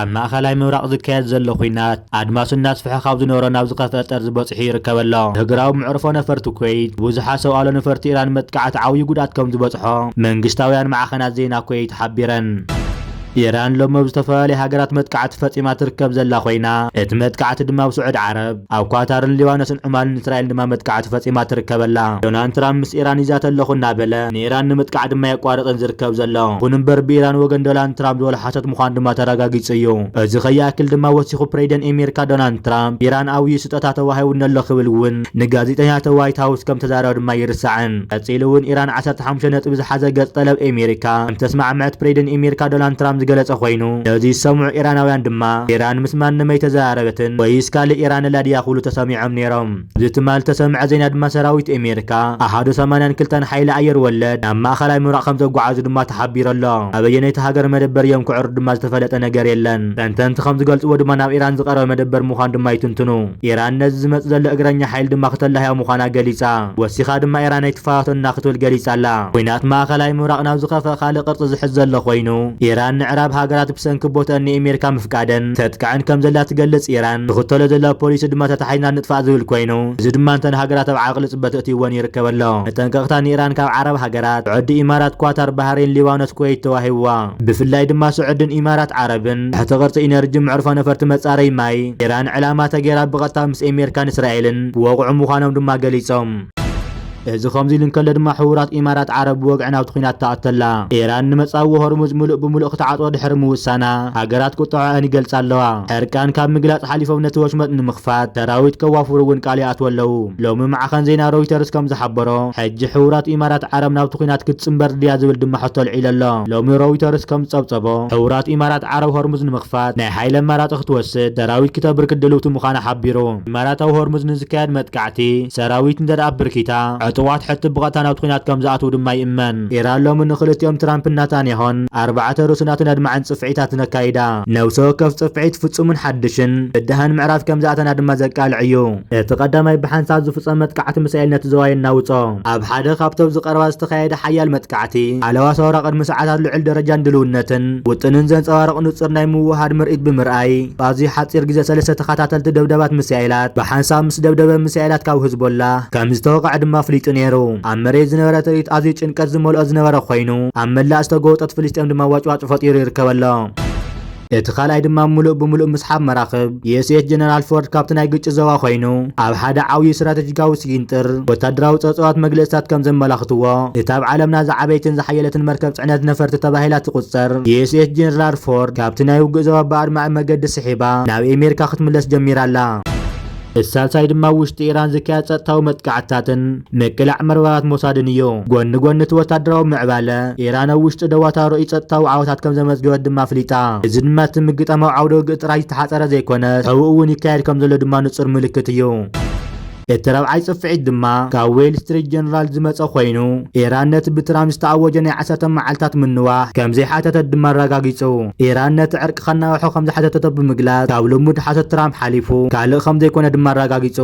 ኣብ ማእኸላይ ምብራቕ ዝካየድ ዘሎ ኲናት ኣድማሱ እናስፍሐ ካብ ዝነበሮ ናብ ዝኸፍአ ጠርዚ በፂሑ ይርከብ ኣሎ። እግራዊ መዕርፎ ነፈርቲ ኩዌት ብዙሓት ሰው ኣልቦ ነፈርቲ ኢራን መጥቃዕቲ ዓብዪ ጉድኣት ከም ዝበፅሖ መንግስታውያን ማዕኸናት ዜና ኩዌት ሓቢረን። ኢራን ሎሚ ኣብ ዝተፈላለዩ ሃገራት መጥቃዕቲ ፈፂማ ትርከብ ዘላ ኮይና፣ እቲ መጥቃዕቲ ድማ ኣብ ስዑድ ዓረብ፣ ኣብ ኳታርን ሊባኖስን ዑማንን እስራኤልን ድማ መጥቃዕቲ ፈፂማ ትርከበላ። ዶናልድ ትራምፕ ምስ ኢራን ይዛተ ኣለኹ እናበለ ንኢራን ንምጥቃዕ ድማ የቋርፅን ዝርከብ ዘሎ። ይኹን እምበር ብኢራን ወገን ዶናልድ ትራምፕ ዝበሎ ሓሶት ምዃኑ ድማ ተረጋጊፁ እዩ። እዚ ከይኣክል ድማ ወሲኹ ፕሬዚደንት ኣሜሪካ ዶናልድ ትራምፕ ኢራን ዓብዪ ስጦታ ተዋሂቡኒ ኣሎ ክብል እውን ንጋዜጠኛታት ዋይት ሃውስ ከም ተዛረበ ድማ ይርሳዕን። ቀፂሉ እውን ኢራን ዓሰርተ ሓሙሽተ ነጥቢ ዝሓዘ ገፅ ጠለብ ኣሜሪካ ከም ተስማዕመዐት ፕሬዚደንት ኣሜሪካ ዶናልድ ትራምፕ ዝገለፀ ኮይኑ፣ ነዚ ዝሰምዑ ኢራናውያን ድማ ኢራን ምስ ማንም ኣይተዘራረበትን ወይስ ካልእ ኢራን ኣላ ድያ ክብሉ ተሰሚዖም ነይሮም። እዚ ትማል ዝተሰምዐ ዜና ድማ ሰራዊት ኣሜሪካ ኣሃዱ ሰማንያን ክልተን ሓይሊ ኣየር ወለድ ናብ ማእኸላይ ምብራቕ ከም ዘጓዓዙ ድማ ተሓቢሩ ኣሎ። ኣበየነይቲ ሃገር መደበር እዮም ክዕርዱ ድማ ዝተፈለጠ ነገር የለን። ተንተንቲ ከም ዝገልፅዎ ድማ ናብ ኢራን ዝቐረበ መደበር ምዃኑ ድማ ይትንትኑ። ኢራን ነዚ ዝመጽእ ዘሎ እግረኛ ሓይሊ ድማ ክተላህያ ምዃና ገሊጻ። ወሲኻ ድማ ኢራን ኣይትፈታተኑና ክትብል ገሊጻ ኣላ። ኲናት ማእኸላይ ምብራቕ ናብ ዝኸፍአ ካልእ ቅርጺ ዝሕዝ ዘሎ ኮይኑ፣ ኢራን ንዕራብ ሃገራት ብሰንኪ ቦትአን ንኣሜሪካ ምፍቃደን ተጥቅዐን ከም ዘላ ትገልጽ ኢራን፣ ትኽተሎ ዘላ ፖሊሲ ድማ ተታሒዝና ንጥፋእ ዝብል ኮይኑ፣ እዚ ድማ እንተን ሃገራት ኣብ ዓቕሊ ጽበት እትይወን ይርከብ ኣሎ። መጠንቀቕታ ንኢራን ካብ ዓረብ ሃገራት፣ ስዑዲ ኢማራት፣ ኳታር፣ ባህሬን፣ ሊባኖስ፣ ኩዌት ተዋሂብዋ። ብፍላይ ድማ ስዑድን ኢማራት ዓረብን ትሕቲ ቅርጺ ኢነርጂ፣ መዕርፎ ነፈርቲ፣ መጻረይ ማይ ኢራን ዕላማ ተገይራ ብቐጥታ ምስ ኣሜሪካን እስራኤልን ክወቕዑ ምዃኖም ድማ ገሊጾም። እዚ ከምዚ ኢሉ እንከሎ ድማ ሕቡራት ኢማራት ዓረብ ብወግዒ ናብቲ ኲናት ትኣቱ ኣላ። ኢራን ንመጻብቦ ሆርሙዝ ምሉእ ብምሉእ ክትዓጽዎ ድሕሪ ምውሳና፣ ሃገራት ቁጥዐአን ይገልጻ ኣለዋ። ሕርቃን ካብ ምግላጽ ሓሊፎም ነቲ ወሽመጥ ንምኽፋት ሰራዊት ከዋፍሩ እውን ቃል ይኣትዉ ኣለዉ። ሎሚ ማዕኸን ዜና ሮይተርስ ከም ዝሓበሮ፣ ሕጂ ሕቡራት ኢማራት ዓረብ ናብቲ ኲናት ክትጽንበር ድያ ዝብል ድማ ሕቶ ኣልዒሉ ኣሎ። ሎሚ ሮይተርስ ከም ዝጸብጸቦ፣ ሕቡራት ኢማራት ዓረብ ሆርሙዝ ንምኽፋት ናይ ሓይሊ ኣማራጺ ክትወስድ ሰራዊት ክተብርክት ድልውቲ ምዃና ሓቢሩ። ኢማራት ኣብ ሆርሙዝ ንዝካየድ መጥቃዕቲ ሰራዊት እንተ ደኣ ኣበርኪታ፣ ዕጡቓት ሕቲ ብቐጥታ ናብቲ ኲናት ከም ዝኣትዉ ድማ ይእመን። ኢራን ሎሚ ንኽልቲኦም ትራምፕን ናታንያሆን ኣርባዕተ ርእሱናትን ኣድማዕን ጽፍዒታትን ኣካይዳ። ነብሰ ወከፍ ጽፍዒት ፍጹምን ሓድሽን ብድሃን ምዕራፍ ከም ዝኣተና ድማ ዘቃልዕ እዩ። እቲ ቀዳማይ ብሓንሳብ ዝፍጸም መጥቃዕቲ ሚሳኤል ነቲ ዞባ የናውጾ። ኣብ ሓደ ካብቶም ዝቐረባ ዝተኻየደ ሓያል መጥቃዕቲ፣ ሓለዋ ሰውራ ቅድሚ ሰዓታት ልዑል ደረጃን ድልውነትን ውጥንን ዘንጸባርቕ ንጹር ናይ ምውሃድ ምርኢት ብምርኣይ፣ ብኣዝዩ ሓጺር ግዜ ሰለስተ ተኸታተልቲ ደብዳባት ሚሳኤላት ብሓንሳብ ምስ ደብደበ፣ ሚሳኤላት ካብ ህዝቦላ ከም ዝተወቕዐ ድማ ኣፍሊጡ ነይሩ። ኣብ መሬት ዝነበረ ትርኢት ኣዝዩ ጭንቀት ዝመልኦ ዝነበረ ኮይኑ፣ ኣብ መላእ ዝተጎወጠት ፍልስጤም ድማ ዋጭዋጭ ፈጢሩ ይርከብ ኣሎ። እቲ ካልኣይ ድማ ምሉእ ብምሉእ ምስሓብ መራኽብ ዩ ኤስ ኤስ ጀነራል ፎርድ ካብቲ ናይ ግጭት ዞባ ኮይኑ፣ ኣብ ሓደ ዓብዪ ስትራተጂካዊ ስጊንጥር ወታደራዊ ጸብጻባት መግለጽታት ከም ዘመላኽትዎ፣ እታ ኣብ ዓለምና ዝዓበየትን ዝሓየለትን መርከብ ጽዕነት ነፈርቲ ተባሂላ ትቑጸር ዩ ኤስ ኤስ ጀነራል ፎርድ ካብቲ ናይ ውግእ ዞባ ብኣድማዒ መገዲ ስሒባ ናብ ኣሜሪካ ክትምለስ ጀሚራ ኣላ። እቲ ሳልሳይ ድማ ውሽጢ ኢራን ዝካየድ ጸጥታዊ መጥቃዕትታትን ምቅላዕ መርበባት ሞሳድን እዩ። ጎኒ ጎኒ እቲ ወታደራዊ ምዕባለ፣ ኢራን ኣብ ውሽጢ ደዋታ ርኡይ ጸጥታዊ ዓወታት ከም ዘመዝገበት ድማ ኣፍሊጣ። እዚ ድማ እቲ ምግጣም ኣብ ዓውደ ውግእ ጥራይ ዝተሓጸረ ዘይኮነስ፣ ሕቡእ እውን ይካየድ ከም ዘሎ ድማ ንጹር ምልክት እዩ። እቲ ራብዓይ ጽፍዒት ድማ ካብ ዌል ስትሪት ጀነራል ዝመጸ ኮይኑ፣ ኢራን ነቲ ብትራምፕ ዝተኣወጀ ናይ ዓሰርተ መዓልታት ምንዋሕ ከም ዘይሓተተት ድማ ኣረጋጊጹ። ኢራን ነቲ ዕርቂ ከናውሖ ከም ዝሓተተቶ ብምግላጽ፣ ካብ ልሙድ ሓሶት ትራምፕ ሓሊፉ ካልእ ከም ዘይኮነ ድማ ኣረጋጊጹ።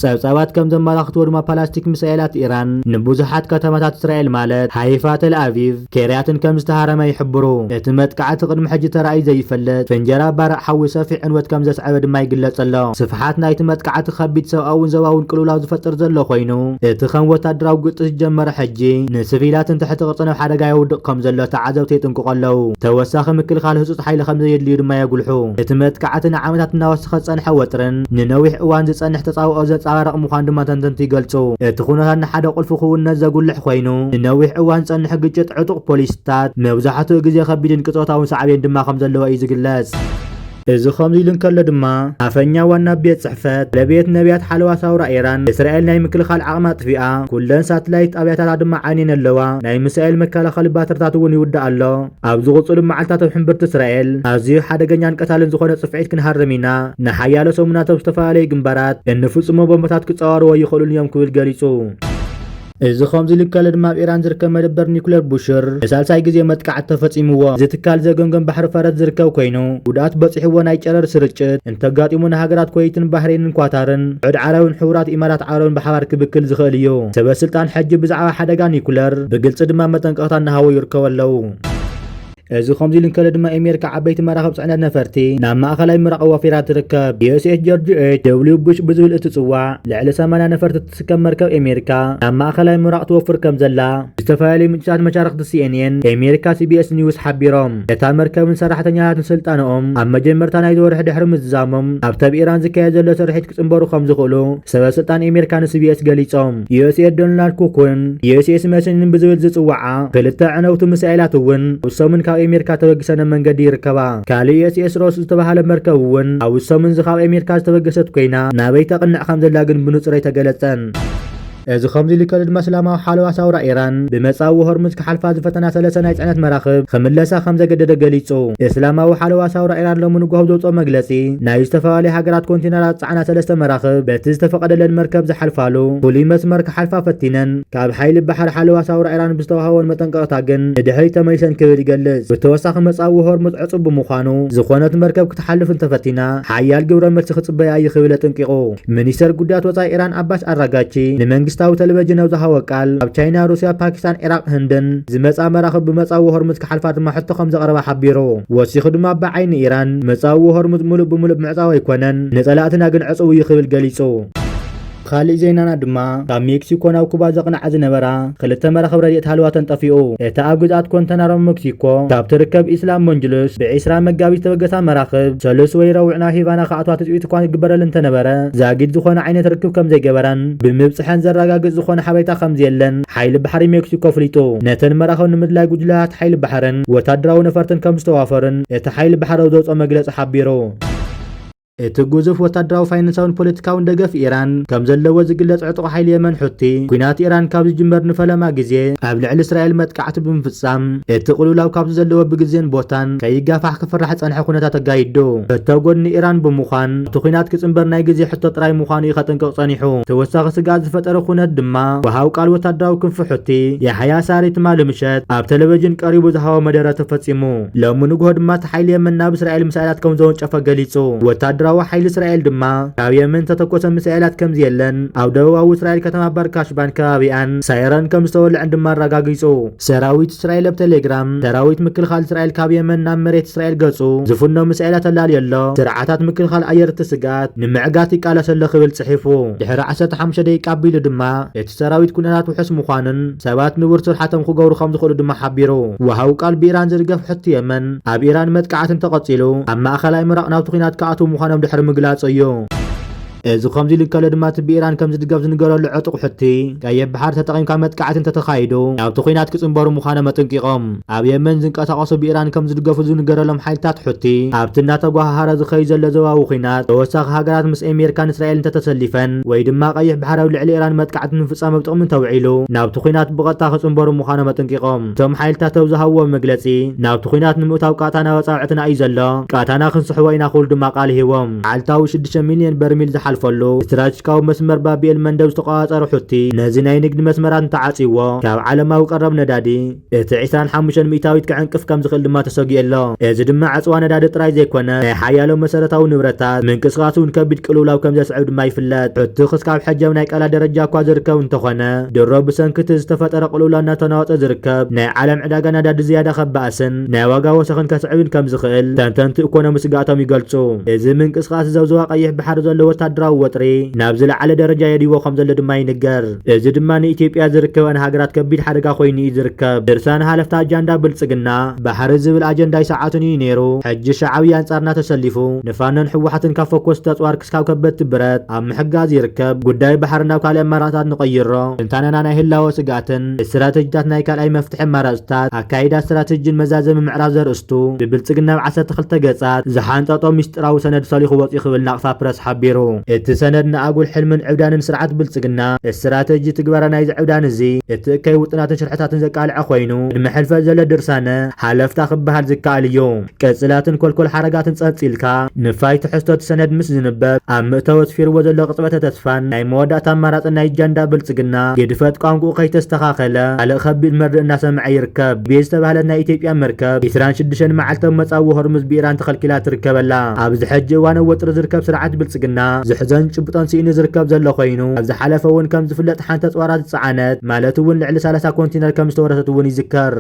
ጸብጻባት ከም ዘመላኽትዎ ድማ፣ ፓላስቲክ ሚሳኤላት ኢራን ንብዙሓት ከተማታት እስራኤል፣ ማለት ሃይፋ፣ ተል ኣቪቭ፣ ኬርያትን ከም ዝተሃረመ ይሕብሩ። እቲ መጥቃዕቲ ቅድሚ ሕጂ ተራእዩ ዘይፈልጥ ፍንጀራ ባርዕ ሓዊ ሰፊሕ ዕንወት ከም ዘስዐበ ድማ ይግለጽ ኣሎ። ስፍሓት ናይቲ መጥቃዕቲ ከቢድ ሰብኣውን ዞባውን ቅልውላው ዝፈጥር ዘሎ ኮይኑ፣ እቲ ከም ወታደራዊ ግጭት ዝጀመረ ሕጂ ንሲቪላትን ትሕቲ ቅርጽን ኣብ ሓደጋ የውድቕ ከም ዘሎ ተዓዘብቲ የጥንቅቑ ኣለዉ። ተወሳኺ ምክልኻል ህጹጽ ሓይሊ ከም ዘየድልዩ ድማ የጉልሑ። እቲ መጥቃዕቲ ንዓመታት እናወሰኸ ዝጸንሐ ወጥርን ንነዊሕ እዋን ዝጸንሕ ተጻብኦ ዘንጸባርቕ ምዃኑ ድማ ተንተንቲ ይገልጹ። እቲ ኩነታት ንሓደ ቁልፊ ክውንነት ዘጉልሕ ኮይኑ፣ ንነዊሕ እዋን ዝጸንሕ ግጭት ዕጡቕ ፖሊስታት መብዛሕትኡ ግዜ ከቢድን ቅጽበታውን ሳዕቤን ድማ ከም ዘለዎ እዩ ዝግለጽ። እዚ ከምዚ ኢሉ እንከሎ ድማ፣ ኣፈኛ ዋና ቤት ጽሕፈት ለቤት ነቢያት ሓለዋ ሳውራ ኢራን፣ እስራኤል ናይ ምክልኻል ዓቕማ ኣጥፊኣ፣ ኩለን ሳትላይት ጣብያታታ ድማ ዓንየን ኣለዋ፣ ናይ ሚሳኤል መከላኸሊ ባትርታት እውን ይውዳእ ኣሎ። ኣብ ዝቕጽሉ መዓልታት ኣብ ሕምብርቲ እስራኤል ኣዝዩ ሓደገኛን ቀታልን ዝኾነ ጽፍዒት ክንሃርም ኢና። ንሓያሎ ሰሙናት ኣብ ዝተፈላለዩ ግንባራት እንፍጽሞ ቦምባታት ክጻወርዎ ይኽእሉን እዮም ክብል ገሊጹ። እዚ ከምዚ ኢሉ እንከሎ ድማ፣ ኣብ ኢራን ዝርከብ መደበር ኒኩሌር ቡሽር ንሳልሳይ ግዜ መጥቃዕቲ ተፈጺምዎ። እዚ ትካል ዘገምገም ባሕሪ ፈረስ ዝርከብ ኮይኑ፣ ጉድኣት በጺሕዎ ናይ ጨረር ስርጭት እንተጋጢሙ ንሃገራት ኩዌትን ባሕሬንን ኳታርን ስዑድ ዓረብን ሕቡራት ኢማራት ዓረብን ብሓባር ክብክል ዝኽእል እዩ። ሰበ ስልጣን ሕጂ ብዛዕባ ሓደጋ ኒኩለር ብግልጺ ድማ መጠንቀቕታ እናሃቡ ይርከቡ ኣለዉ። እዚ ከምዚ ኢሉ እንከሎ ድማ፣ ኣሜሪካ ዓበይቲ መራኽብ ጽዕነት ነፈርቲ ናብ ማእኸላይ ምብራቕ ኣዋፊራ ትርከብ። ዩ ኤስ ኤስ ጆርጅ ኤች ደብልዩ ቡሽ ብዝብል እትጽዋዕ ልዕሊ ሰማንያ ነፈርቲ እትስከም መርከብ ኣሜሪካ ናብ ማእኸላይ ምብራቕ ትወፍር ከም ዘላ ዝተፈላለዩ ምንጭታት መሻርኽቲ ሲ ኤን ኤን፣ ኣሜሪካ ሲ ቢ ኤስ ኒውስ ሓቢሮም። እታ መርከብን ሰራሕተኛታትን ስልጣንኦም ኣብ መጀመርታ ናይዚ ወርሒ ድሕሪ ምዝዛሞም ኣብቲ ኣብ ኢራን ዝካየድ ዘሎ ስርሒት ክጽንበሩ ከም ዝኽእሉ ሰበ ስልጣን ኣሜሪካ ን ሲ ቢ ኤስ ገሊጾም። ዩ ኤስ ኤስ ዶናልድ ኩክን ዩ ኤስ ኤስ መሲንን ብዝብል ዝጽውዓ ክልተ ዕነውቲ ሚሳኤላት እውን ኣብ ሰሙን ካብ ኣሜሪካ ተበጊሰን ኣብ መንገዲ ይርከባ። ካልእ ዩ ኤስ ኤስ ሮስ ዝተባህለ መርከብ እውን ኣብ ሰሙን እዚ ካብ ኣሜሪካ ዝተበገሰት ኮይና፣ ናበይ ተቕንዕ ከም ዘላ ግን ብንጹር ኣይተገለጸን። እዚ ከምዚ ኢሉ ከሎ ድማ፣ እስላማዊ ሓለዋ ሳውራ ኢራን ብመጻኢ ሆርሙዝ ክሓልፋ ዝፈተና ሰለስተ ናይ ጽዕነት መራኽብ ክምለሳ ከም ዘገደደ ገሊጹ። እስላማዊ ሓለዋ ሳውራ ኢራን ሎሚ ንግሆ ኣብ ዘውጽኦ መግለጺ፣ ናይ ዝተፈላለዩ ሃገራት ኮንቴነራት ዝጸዓና ሰለስተ መራኽብ በቲ ዝተፈቐደለን መርከብ ዝሓልፋሉ ፍሉይ መስመር ክሓልፋ ፈቲነን፣ ካብ ሓይሊ ባሕሪ ሓለዋ ሳውራ ኢራን ብዝተዋህበን መጠንቀቕታ ግን ንድሕሪት ተመሊሰን ክብል ይገልጽ። ብተወሳኺ፣ መጻኢ ሆርሙዝ ዕጹብ ብምዃኑ፣ ዝኾነት መርከብ ክትሓልፍ እንተፈቲና፣ ሓያል ግብረ መልሲ ክጽበያ እዩ ክብል ኣጠንቂቑ። ሚኒስተር ጉዳያት ወጻኢ ኢራን ኣባስ ኣራጋቺ ንመንግስታዊ ቴሌቪዥን ኣብ ዝሃቦ ቃል፣ ኣብ ቻይና፣ ሩስያ፣ ፓኪስታን፣ ኢራቕ፣ ህንድን ዝመጻ መራኽብ ብመጻኢ ሆርሙዝ ክሓልፋ ድማ ሕቶ ከም ዘቕረባ ሓቢሩ። ወሲኹ ድማ፣ ብዓይኒ ኢራን መጻኢ ሆርሙዝ ምሉእ ብምሉእ ምዕጻው ኣይኮነን፣ ንጸላእትና ግን ዕጹው እዩ ክብል ገሊጹ። ካልእ ዜናና ድማ፣ ካብ ሜክሲኮ ናብ ኩባ ዘቕንዓ ዝነበራ ክልተ መራኽብ ረድኤት ሃለዋተን ጠፊኡ። እታ ኣብ ግዝኣት ኳንታናሞ ሜክሲኮ ካብ ትርከብ ኢስላ ሞንጁሉስ ብዒስራ መጋቢት ዝተበገሳ መራኽብ፣ ሰሉስ ወይ ረቡዕ ናብ ሄቫና ክኣትዋ ትጽቢት እኳ ይግበረለን እንተነበረ፣ ዛጊድ ዝኾነ ዓይነት ርክብ ከም ዘይገበራን ብምብጽሐን ዘረጋግጽ ዝኾነ ሓበሬታ ከም ዘየለን ሓይሊ ባሕሪ ሜክሲኮ ኣፍሊጡ። ነተን መራኽብ ንምድላይ ጉጅለታት ሓይሊ ባሕርን ወታደራዊ ነፈርትን ከም ዝተዋፈሩን እቲ ሓይሊ ባሕሪ ኣብ ዘውጽኦ መግለጺ ሓቢሩ። እቲ ግዙፍ ወታደራዊ፣ ፋይናንሳውን ፖለቲካውን ደገፍ ኢራን ከም ዘለዎ ዝግለጽ ዕጡቕ ሓይሊ የመን ሑቲ፣ ኲናት ኢራን ካብ ዝጅመር ንፈለማ ግዜ ኣብ ልዕሊ እስራኤል መጥቃዕቲ ብምፍጻም፣ እቲ ቅልውላው ካብዚ ዘለዎ ብግዜን ቦታን ከይጋፋሕ ክፍራሕ ዝጸንሐ ኩነታት ኣጋይዱ። ሕቶ ጎድኒ ኢራን ብምዃን፣ እቲ ኲናት ክጽንበር ናይ ግዜ ሕቶ ጥራይ ምዃኑ እዩ ከጠንቅቕ ጸኒሑ። ተወሳኺ ስግኣት ዝፈጠረ ኩነት ድማ፣ ወሃብ ቃል ወታደራዊ ክንፊ ሑቲ፣ ያሕያ ሳሪ፣ ትማሊ ምሸት ኣብ ቴሌቪዥን ቀሪቡ ዝሃቦ መደረ ተፈጺሙ። ሎሚ ንግሆ ድማ፣ እቲ ሓይሊ የመን ናብ እስራኤል ሚሳይላት ከም ዘወንጨፈ ገሊጹ። ወታደራዊ ሓይሊ እስራኤል ድማ፣ ካብ የመን ዝተተኮሰ ሚሳይላት ከም ዘየለን፣ ኣብ ደቡባዊ እስራኤል ከተማ ባርካሽባን ከባቢኣን ሳይረን ከም ዝተወልዐን ድማ ኣረጋጊጹ። ሰራዊት እስራኤል ኣብ ቴሌግራም፣ ሰራዊት ምክልኻል እስራኤል ካብ የመን ናብ መሬት እስራኤል ገጹ ዝፍኖ ሚሳይላት ኣላልዮ ኣሎ። ስርዓታት ምክልኻል ኣየር እቲ ስግኣት ንምዕጋት ይቃለስ ኣሎ ክብል ጽሒፉ። ድሕሪ ዓሰርተ ሓሙሽተ ደቂቃ ኣቢሉ ድማ፣ እቲ ሰራዊት ኩነታት ውሑስ ምዃኑን ሰባት ንቡር ስርሓቶም ክገብሩ ከም ዝኽእሉ ድማ ሓቢሩ። ወሃብ ቃል ብኢራን ዝድገፍ ሑቲ የመን፣ ኣብ ኢራን መጥቃዕቲ እንተቐጺሉ፣ ኣብ ማእከላይ ምብራቕ ናብቲ ኲናት ክኣትዉ ምዃኖም ድሕሪ ምግላጹ እዩ። እዚ ከምዚ ኢሉ እንከሎ ድማ፣ እቲ ብኢራን ከም ዝድገፍ ዝንገረሉ ዕጡቕ ሑቲ፣ ቀይሕ ባሕሪ ተጠቒምካ መጥቃዕቲ እንተተኻይዱ፣ ናብቲ ኲናት ክጽንበሩ ምዃኖም ኣጠንቂቖም። ኣብ የመን ዝንቀሳቐሱ ብኢራን ከም ዝድገፉ ዝንገረሎም ሓይልታት ሑቲ፣ ኣብቲ እናተጓሃሃረ ዝኸይድ ዘሎ ዞባዊ ኲናት፣ ተወሳኺ ሃገራት ምስ ኣሜሪካን እስራኤልን እንተተሰሊፈን፣ ወይ ድማ ቀይሕ ባሕሪ ኣብ ልዕሊ ኢራን መጥቃዕቲ ንምፍጻም ኣብ ጥቕሚ እንተውዒሉ፣ ናብቲ ኲናት ብቐጥታ ክጽንበሩ ምዃኖም ኣጠንቂቖም። እቶም ሓይልታት ኣብ ዝሃብዎ መግለጺ፣ ናብቲ ኲናት ንምእታው ቀጥታዊ ኣጻብዕትና እዩ ዘሎ፣ ቀጥታና ክንስሕቦ ኢና ክብሉ ድማ ቃል ሂቦም። መዓልታዊ ሽዱሽተ ሚልዮን በርሚል ዝሓልፈሉ ስትራቴጂካዊ መስመር ባብ ኤል መንደብ ዝተቆጻጸረ ሑቲ፣ ነዚ ናይ ንግዲ መስመራት እንተዓጽይዎ፣ ካብ ዓለማዊ ቀረብ ነዳዲ እቲ ዕስራን ሓሙሽተን ሚእታዊት ክዕንቅፍ ከም ዝኽእል ድማ ተሰጊኡ ኣሎ። እዚ ድማ ዕጽዋ ነዳዲ ጥራይ ዘይኮነ፣ ናይ ሓያሎ መሰረታዊ ንብረታት ምንቅስቓስ እውን ከቢድ ቅልውላው ከም ዘስዕብ ድማ ይፍለጥ። ሑቲ ክስካብ ሕጂ ኣብ ናይ ቃላት ደረጃ እኳ ዝርከብ እንተኾነ፣ ድሮ ብሰንኪ እቲ ዝተፈጠረ ቅልውላው እናተናወጸ ዝርከብ ናይ ዓለም ዕዳጋ ነዳዲ ዝያዳ ከባእስን ናይ ዋጋ ወሰኽን ከስዕብን ከም ዝኽእል ተንተንቲ ኢኮኖሚ ስግኣቶም ይገልጹ። እዚ ምንቅስቓስ እዚ ኣብ ዞባ ቀይሕ ባሕሪ ዘሎ ወታደራዊ ወጥሪ ናብ ዝለዓለ ደረጃ የድይቦ ከም ዘሎ ድማ ይንገር። እዚ ድማ ንኢትዮጵያ ዝርከበን ሃገራት ከቢድ ሓደጋ ኮይኑ እዩ ዝርከብ። ድርሳነ ሓለፍቲ ኣጃንዳ ብልጽግና ባሕሪ ዝብል ኣጀንዳ ኣይሰዓቱን እዩ ነይሩ። ሕጂ ሻዕብያ ኣንጻርና ተሰሊፉ፣ ንፋኖን ህወሓትን ካብ ፈኮስቲ ኣጽዋር ክስካብ ከበድቲ ብረት ኣብ ምሕጋዝ ይርከብ። ጉዳይ ባሕሪ ናብ ካልእ ኣማራጽታት ንቐይሮ። ትንታነና ናይ ህላወ ስግኣትን ስትራተጂታት ናይ ካልኣይ መፍትሒ ኣማራጽታት፣ ኣካይዳ ስትራተጂን መዛዘሚ ምዕራፍ ዘርእስቱ ብብልጽግና ኣብ ዓሰርተ ክልተ ገጻት ዝሓንጠጦ ሚስጥራዊ ሰነድ ሰሊኹ ወጺኡ ክብል ናቕፋ ፕረስ ሓቢሩ። እቲ ሰነድ ንኣጉል ሕልምን ዕብዳንን ስርዓት ብልጽግና፣ ስትራተጂ ትግበራ ናይዚ ዕብዳን እዚ፣ እቲ እከይ ውጥናትን ሽርሕታትን ዘቃልዐ ኮይኑ፣ ቅድሚ ሕልፈት ዘሎ ድርሳነ ሓለፍታ ክበሃል ዝከኣል እዩ። ቅጽላትን ኮልኮል ሓረጋትን ጸንጺልካ፣ ንፋይ ትሕዝቶ እቲ ሰነድ ምስ ዝንበብ፣ ኣብ ምእታው ኣስፊርዎ ዘሎ ቅጽበተ ተስፋን ናይ መወዳእታ ኣማራጽን ናይ ጃንዳ ብልጽግና፣ ግድፈት ቋንቋኡ ከይተስተኻኸለ፣ ካልእ ከቢድ መርድእ እናሰምዐ ይርከብ። ቤ ዝተባህለት ናይ ኢትዮጵያ መርከብ፣ ዕስራን ሽዱሽተን መዓልቲ ኣብ መጻዊ ሆርሙዝ ብኢራን ተኸልኪላ ትርከበላ። ኣብዚ ሕጂ እዋን ኣብ ወጥሪ ዝርከብ ስርዓት ብልጽግና፣ ዝሕዞን ጭብጦን ስኢኑ ዝርከብ ዘሎ ኮይኑ፣ ኣብ ዝሓለፈ እውን ከም ዝፍለጥ ሓንቲ ኣጽዋራት ዝጸዓነት፣ ማለት እውን ልዕሊ ሰላሳ ኮንቴነር ከም ዝተወረሰት እውን ይዝከር።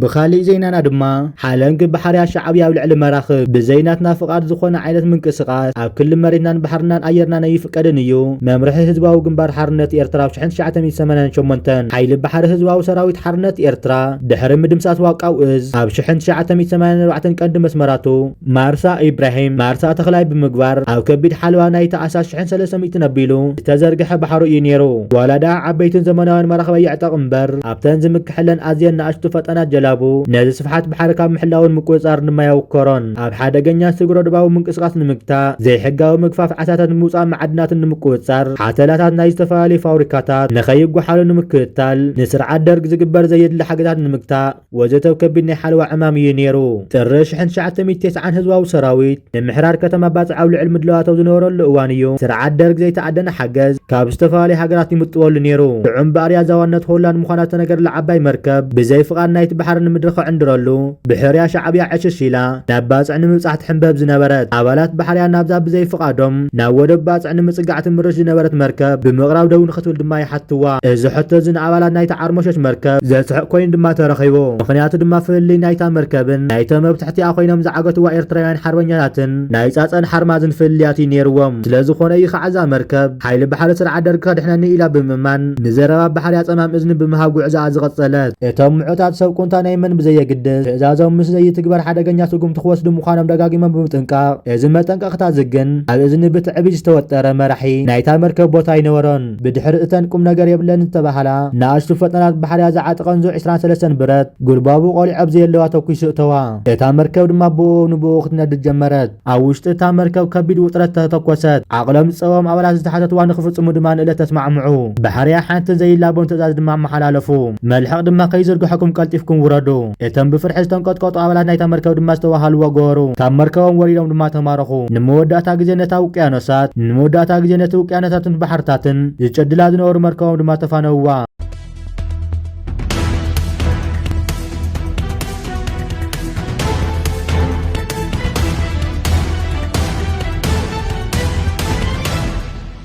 ብኻሊእ ዜናና ድማ ሓለንጊ ባሕርያ ሻዕብያ ኣብ ልዕሊ መራኽብ ብዘይናትና ፍቓድ ዝኾነ ዓይነት ምንቅስቓስ ኣብ ክሊ መሬትናን ባሕርናን ኣየርናን ኣይፍቀድን እዩ። መምርሒ ህዝባዊ ግንባር ሓርነት ኤርትራ ኣብ ሽሕን ትሽዓተ ሚእትን ሰማንያን ሸሞንተን ሓይሊ ባሕሪ ህዝባዊ ሰራዊት ሓርነት ኤርትራ ድሕሪ ምድምሳስ ዋቃው እዝ ኣብ ሽሕን ትሽዓተ ሚእትን ሰማንያን ኣርባዕተን ቀንዲ መስመራቱ ማርሳ ኢብራሂም፣ ማርሳ ተኽላይ ብምግባር ኣብ ከቢድ ሓለዋ ናይቲ ኣሳስ ሽሕን ሰለስተ ሚእትን ኣቢሉ ዝተዘርግሐ ባሕሩ እዩ ነይሩ። ዋላ ደኣ ዓበይትን ዘመናውያን መራኽብ የዕጠቕ እምበር ኣብተን ዝምክሐለን ኣዝየን ንኣሽቱ ፈጠናት ጀላቡ ነዚ ስፍሓት ባሕሪ ካብ ምሕላውን ምቁጽጻርን ድማ የውከሮን። ኣብ ሓደገኛ ስግረ ዶባዊ ምንቅስቓስ ንምግታእ፣ ዘይሕጋዊ ምግፋፍ ዓሳታት ንምውጻእ፣ መዓድናትን ንምቁጽጻር፣ ሓተላታት ናይ ዝተፈላለዩ ፋብሪካታት ንኸይጓሓሉ ንምክትታል፣ ንስርዓት ደርግ ዝግበር ዘየድሊ ሓገዛት ንምግታእ፣ ወዘተ ከቢድ ናይ ሓለዋ ዕማም እዩ ነይሩ። ጥሪ ሽሕን ትሽዓተ ሚእትን ተስዓን ህዝባዊ ሰራዊት ንምሕራር ከተማ ባጽዕ ኣብ ልዑል ምድላዋት ኣብ ዝነበረሉ እዋን እዩ ስርዓት ደርግ ዘይተኣደነ ሓገዝ ካብ ዝተፈላለዩ ሃገራት ይምጥወሉ ነይሩ። ጥዑም ባርያ ዛዋነት ሆላንድ ምዃና ዝተነገረላ ዓባይ መርከብ ብዘይ ፍቓድ ናይቲ ባሕሪ ንምድሪ ክዕንድረሉ ብሕርያ ሻዕብያ ዕሽሽ ኢላ ናብ ባጽዕ ንምብጻሕ ትሕንበብ ዝነበረት። ኣባላት ባሕርያ ናብዛ ብዘይ ፍቓዶም ናብ ወደብ ባጽዕ ንምጽጋዕ ትምርሽ ዝነበረት መርከብ ብምቕራብ ደው ንኽትብል ድማ ይሓትዋ። እዚ ሕቶ እዚ ንኣባላት ናይታ ዓርሞሸሽ መርከብ ዘስሕቕ ኮይኑ ድማ ተረኺቡ። ምኽንያቱ ድማ ፍልልይ ናይታ መርከብን ናይቶም ኣብ ትሕቲኣ ኮይኖም ዝዓገትዋ ኤርትራውያን ሓርበኛታትን ናይ ጻጸን ሓርማዝን ፍልልያት እዩ ነይርዎም። ስለ ዝኾነ እዩ ከዓ እዛ መርከብ ሓይሊ ባሕሪ ስርዓት ደርግ ከድሕነኒ ኢላ ብምእማን ንዘረባ ባሕርያ ጸማም እዝኒ ብምሃብ ጉዕዞኣ ዝቐጸለት። እቶም ምዑታት ሰብ ቁንታ ናይ መን ብዘየግድስ ትእዛዞም ምስ ዘይትግበር ሓደገኛ ስጉምቲ ክወስዱ ምዃኖም ደጋጊሞም ብምጥንቃቕ፣ እዚ መጠንቀቕታ እዚ ግን ኣብ እዝኒ ብትዕቢት ዝተወጠረ መራሒ ናይታ መርከብ ቦታ ኣይነበሮን። ብድሕሪ እተን ቁም ነገር የብለን ዝተባህላ ንኣሽቱ ፈጠናት ባሕርያ ዝዓጠቐን ዙ ዕስራን ሰለስተን ብረት ጉልባቡ ቆሊዖ ኣብ ዘየለዋ ተኲሱ እተዋ። እታ መርከብ ድማ ብኡ ንብኡ ክትነድድ ጀመረት። ኣብ ውሽጢ እታ መርከብ ከቢድ ውጥረት ተተኮሰት። ዓቕሎም ዝጸበቦም ኣባላት ዝተሓተትዋ ንኽፍጽሙ ድማ ንእለት ተስማዕምዑ። ባሕርያ ሓንቲ ዘይላቦን ትእዛዝ ድማ ኣመሓላለፉ። መልሕቕ ድማ ከይዝርግሐኩም ቀልጢፍኩም ውረዱ። እቶም ብፍርሒ ዝተንቀጥቀጡ ኣባላት ናይታ መርከብ ድማ ዝተባሃልዎ ገበሩ። ካብ መርከቦም ወሪዶም ድማ ተማረኹ። ንመወዳእታ ግዜ ነታ ውቅያኖሳት፣ ንመወዳእታ ግዜ ነቲ ውቅያኖሳትን ባሕርታትን ዝጨድላ ዝነበሩ መርከቦም ድማ ተፋነውዋ።